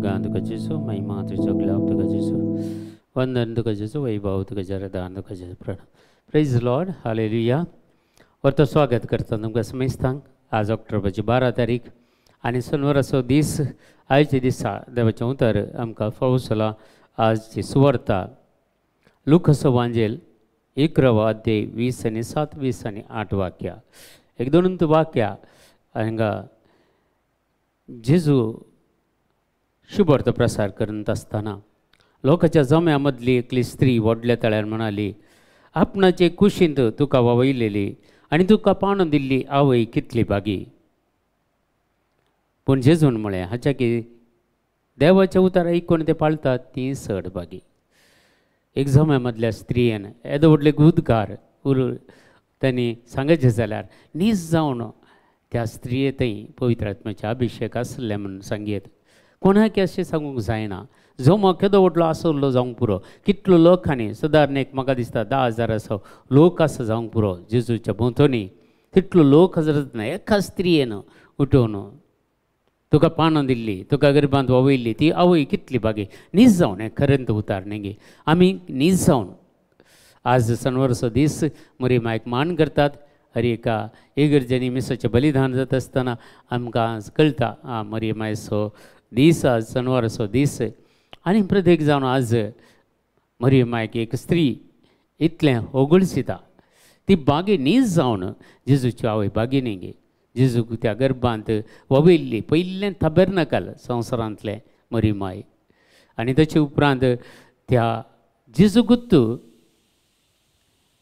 अर्गां तुका जेजू, महिमा तुजो, गुलाब तुका जेजू, वंदन तुका जेजू, वैभव तुका जरदान तुका जेजू. प्रणाम. Praise Lord, hallelujah. परतो स्वागत करता तुमकां समेस्तांक. आज ऑक्टोबराची 12 तारीख आनी सनवाराचो दीस. आयच्या दिसा देवाचें उतर आमकां फावो जाला. आजची सुवार्ता लुकाचो वांजेल 11वो अध्याय 20 आनी 7, 20 आनी 8 वाक्या. एक दोन वाक्या हांगा जेजू शुभर्थ प्रसार करत आसतना लोकांच्या जम्या मदली एकली स्त्री व्हडल्या तळ्यार म्हणाली, आपणाचे कुशींत तुका वावयलेली आनी तुका पाणून दिल्ली आवय कितली भागी. पूण जेजून म्हळें, हाच्या की देवाचें उतर आयकून ते पाळतात ती चड भागी. एक जम्या मदल्या स्त्रियेन येदो व्हडले उद्गार तांणी सांगचें जाल्यार नीज जावन त्या स्त्रिये थंय पवित्र आत्म्याचे अभिशेक आसले म्हूण सांगयत. कोणाक अशें सांगूंक जायना. जमो केदो व्हडलो आसलो जावंक पुरो, कितलो लोकांनी सदारण एक म्हाका दिसता 10,000 असो लोक आसा जावंक पुरो जेजूच्या भोंवतणी, तितलो लोक आसत ना. एका स्त्रियेन उठोवन तुका पानां दिल्ली, तुका गरिबांत वावयल्ली ती आवय कितली भागी. नीज जावन हें खरें उतार न्ही. आमी नीज जावन आज सनवाराचो दीस मरी मायक मान करतात. हर एका इगर्जेनी मिसाचें बलिदान जाता आसतना आमकां कळटा मरी मायचो दीस आज सनवाराचो दीस. आनी प्रत्येक जावन आज मरी मायक एक स्त्री इतलें होगळसिता ती बागी नीज जावन जेजूची आवय बागी न्ही गे. जेजूक त्या गर्भांत ववयल्ली पयलें तबेरनकल संवसारांतलें मरी माय. आनी ताचे उपरांत त्या जेजूकूच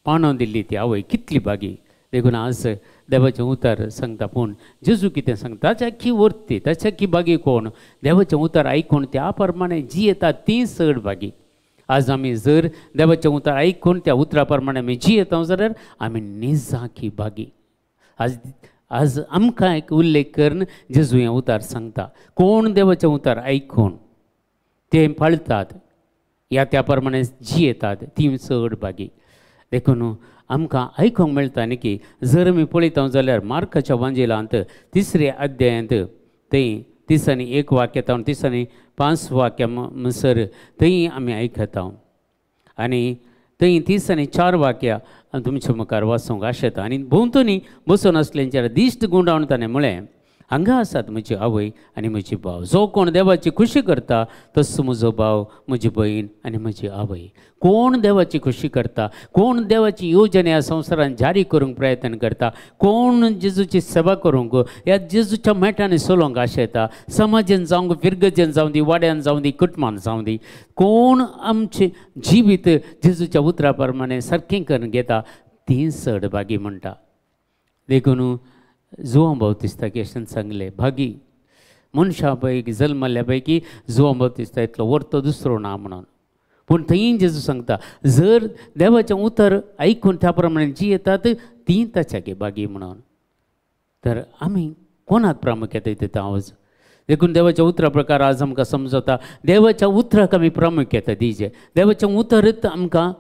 पाणोवन दिल्ली ती आवय कितली बागी. देखून आज देवाचें उतर सांगता. पूण जेजू कितें सांगता, ताच्या की वर्ती, ताच्या की बागी कोण, देवाचें उतर आयकून त्या प्रमाणे जी येता ती चड बागी. आज आमी जर देवाचें उतर आयकून त्या उतरा प्रमाणे आमी जी येता जाल्यार आमी निजाकी बागी. आज आज आमकां एक उल्लेख करून जेजू हें उतर सांगता. कोण देवाचें उतर आयकून तें पाळतात या त्या प्रमाणे जी येतात ती चड बागी. देखून आमकां आयकूंक मेळटा न्ही की जर आमी पळयता जाल्यार मार्काच्या वांजेलांत 3 अध्यायांत थंय 30 आनी 1 वाक्य जावन 30 आनी 5 वाक्य म्हणसर थंय आमी आयकता. आनी थंय 30 आनी 4 वाक्या तुमच्या मुखार वाचूंक आशेता. आनी भोंवतणी बसून आसल्यांचेर दिश्ट गुंडावन ताणें म्हळें, हांगा आसात म्हजी आवय आनी म्हजी भाव. जो कोण देवाची खुशी करता तसो म्हजो भाव, म्हजी भयण आनी म्हजी आवय. कोण देवाची खुशी करता, कोण देवाची योजना ह्या संवसारान जारी करूंक प्रयत्न करता, कोण जेजूची सेवा करूंक ह्या जेजूच्या मेटांनी चलोवंक आशेता, समाजेन जावंक, फिरगजेन जावं दी, वाड्यान जावं दी, कुटुंबान जावं दी, कोण आमचें जिवीत जेजूच्या उतरा प्रमाणे सारकें करून घेता ती चड भागी म्हणटा. देखून जुआंव बाप्तिस्ताक अशें सांगलें, भागी मनशा पैकी जल्मल्ल्या पैकी जुआंव बाप्तिस्ता इतलो वर्तो दुसरो ना म्हणून. पूण थंय जेजू सांगता जर देवाचें उतर आयकून त्या प्रमाणे जी येतात ती ताच्या भागी म्हणून. तर आमी कोणाक प्रामुख्यता दिता आज? देखून देवाच्या उतरा प्रकार आज आमकां समजता. देवाच्या उतराक आमी प्रामुख्यता दिवचें. देवाचें उतरच आमकां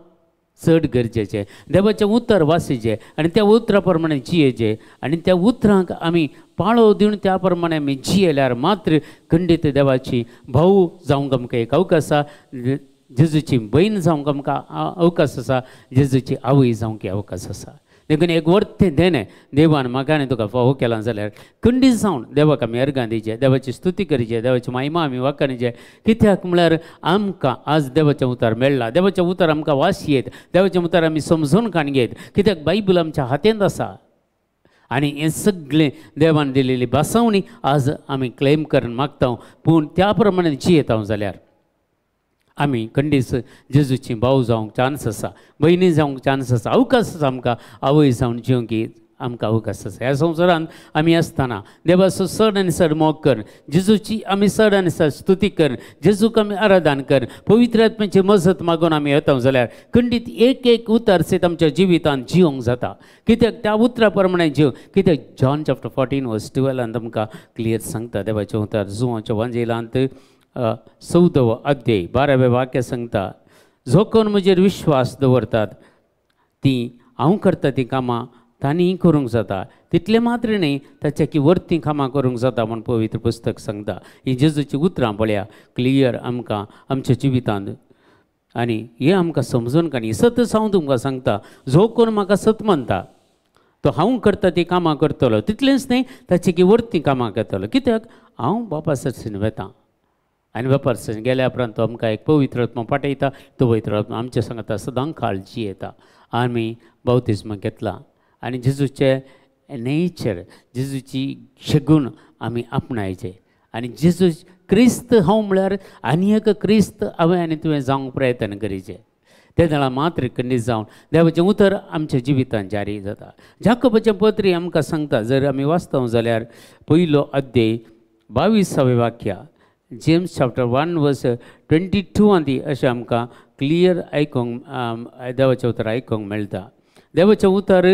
चड गरजेचें. देवाचें उतर वासीचें आनी त्या उतरा प्रमाणे जियेचें आनी त्या उतरांक आमी पाळो दिवन त्या प्रमाणे आमी जियेल्यार मात्र खंडीत देवाची भाऊ जावंक आमकां एक अवकाश आसा, जेजूची भयण जावंक आमकां अवकाश आसा, जेजूची आवय जावंक अवकाश आसा. देखून एक वर्तें देणें देवान म्हाका आनी तुका फावो केलां जाल्यार खंडीत जावन देवाक आमी अर्गां दिवचें, देवाची स्तुती करची, देवाची महिमा आमी वाखाणचें. कित्याक म्हळ्यार आमकां आज देवाचें उतर मेळ्ळां. देवाचें उतर आमकां वाचयेत, देवाचें उतर आमी समजून काण घेत. कित्याक बायबल आमच्या हातांत आसा आनी हें सगळें देवान दिलेली भासावणी आज आमी क्लेम करून मागता. पूण त्या प्रमाणे जियेता जाल्यार आमी खंडीस जेजूची भाव जावंक चान्स आसा, भयणी जावंक चान्स आसा, अवकाश आसा आमकां आवय जावन जिवंक आमकां अवकाश आसा. ह्या संवसारांत आमी आसतना देवाचो चड आनी चड मोग कर, जेजूची आमी चड आनी चड स्तुती कर, जेजूक आमी आराधन कर, पवित्र आत्म्याची मजत मागून आमी येता जाल्यार खंडीत एक एक उतर सयत आमच्या जिवितांत जिवंक जाता. कित्याक त्या उतरा प्रमाणे जीव. कित्याक जॉन चॅप्टर 14 वर्स 12 आमकां क्लियर सांगता देवाचें उतर. जुवांच्या वांजेलांत 14वो अध्याय 12वें वाक्य सांगता, जो कोण म्हजेर विश्वास दवरतात ती हांव करता ती कामां तांणी करूंक जाता, तितलें मात्र न्ही ताच्या की वर्ती कामां करूंक जाता म्हूण पवित्र पुस्तक सांगता. ही जेजूची उतरां पळया क्लियर आमकां आमच्या जिवितांत आनी हें आमकां समजून काणी. सत हांव तुमकां सांगता, जो कोण म्हाका सत मानता तो हांव करता ती कामां करतलो, तितलेंच न्ही ताची की वर्ती कामां करतलो. कित्याक हांव बापा सरसून वेतां आनी बापा सरसून गेल्या उपरांत तो आमकां एक पवित्र आत्मा पाठयता, तो पवित्र आत्मा आमच्या सांगता सदां काळजी येता. आमी बाप्तिस्मा घेतला आनी जेजूचें नेचर, जेजूची शगून आमी आपणायचे आनी जेजू क्रिस्त हांव म्हळ्यार आनी एक क्रिस्त हांवें आनी तुवें जावंक प्रयत्न करीचे. ते जाणां मात्र खंडीत जावन देवाचें उतर आमच्या जिवितांत जारी जाता. जाकोबाचें पत्री आमकां सांगता, जर आमी वाचता जाल्यार पयलो अध्याय 22व्या वाक्या, जेम्स चॅप्टर 1 वर्स 22 आनी अशें आमकां क्लियर आयकूंक देवाचें उतर आयकूंक मेळटा. देवाचें उतर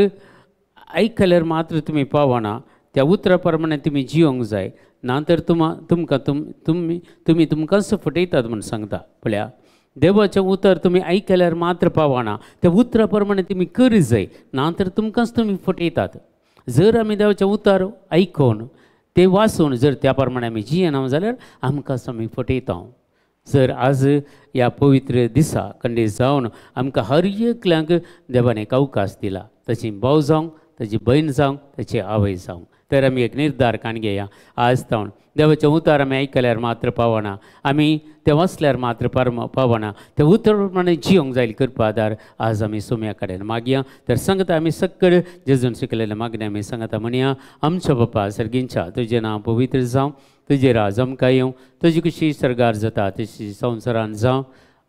आयकल्यार मात्र तुमी पावना, त्या उतरा प्रमाणे तुमी जिवंक जाय, ना तर तुमकां तुमी तुमकांच फटयतात म्हूण सांगता. पळया देवाचें उतर तुमी आयकल्यार मात्र पावना, त्या उतरा प्रमाणे तुमी करी जाय, ना तर तुमकांच तुमी फटयतात. जर आमी देवाचें उतर आयकून ते वाचून जर त्या प्रमाणे आमी जियेना जाल्यार आमकांच आमी फटयता. जर आज ह्या पवित्र दिसा खंडीत जावन आमकां हर एकल्यांक देवान एक अवकाश दिला, ताची भाव जावं, ताची भयण जावं, ताची आवय जावं, तर आमी एक निर्धार काण घेया आज तावन देवाचें उतर आमी आयकल्यार मात्र पावना, आमी तें वाचल्यार मात्र पावना, तें उतर प्रमाणे जिवंक जाय करपा आदार आज आमी सोम्या कडेन मागया. तर सांगता आमी सक्कड जेजून शिकलेले मागणें आमी सांगता म्हणया, आमच्या बापा सर्गींच्या तुजें नांव पवित्र जावं, तुजें राज आमकां येवं, तुजी कशी सर्गार जाता तशी संवसारान जावं.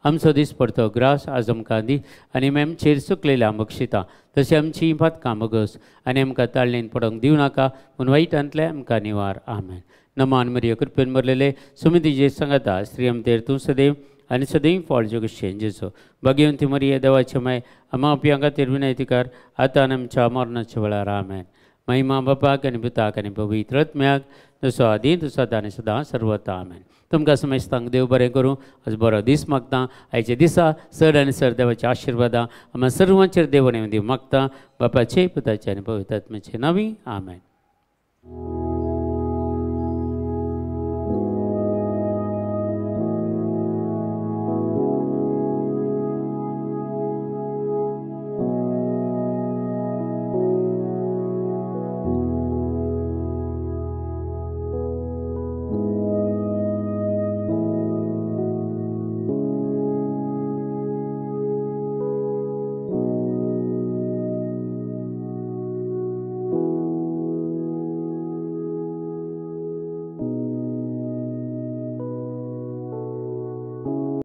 आमचो दीस पडतो ग्रास आज आमकां दी आनी आमचेर चुकलेल्या बक्षिता तशें आमची पातकां बगस आनी आमकां ताळणेन पडोवंक दिवं नाका, पूण वायटांतलें आमकां निवार. आमेन. नमान मरिया कृपेन भरलेले सुमितीचे सांगता, स्त्री आमतेर तूं सदैव आनी सदैव फळ जगशेन जेचो भाग्यवंती मरिया देवाचे माय आमा आपल्या खातीर विनयतीकार आतां आनी आमच्या मरणाच्या वेळार. आमेन. महिमा बापाक आनी पुताक आनी पवित्र आत्म्याक, जसो आदी तसो आतां आनी सदां सर्वता. आमेन. तुमकां समेस्तांक देव बरें करूं, आज बरो दीस मागता. आयच्या दिसा चड आनी चड देवाच्या आशिर्वादां आमकां सर्वांचेर देव आनी देव मागता. बापाचे, पुताचे आनी पवित्र आत्म्याचे नांवी. आमेन.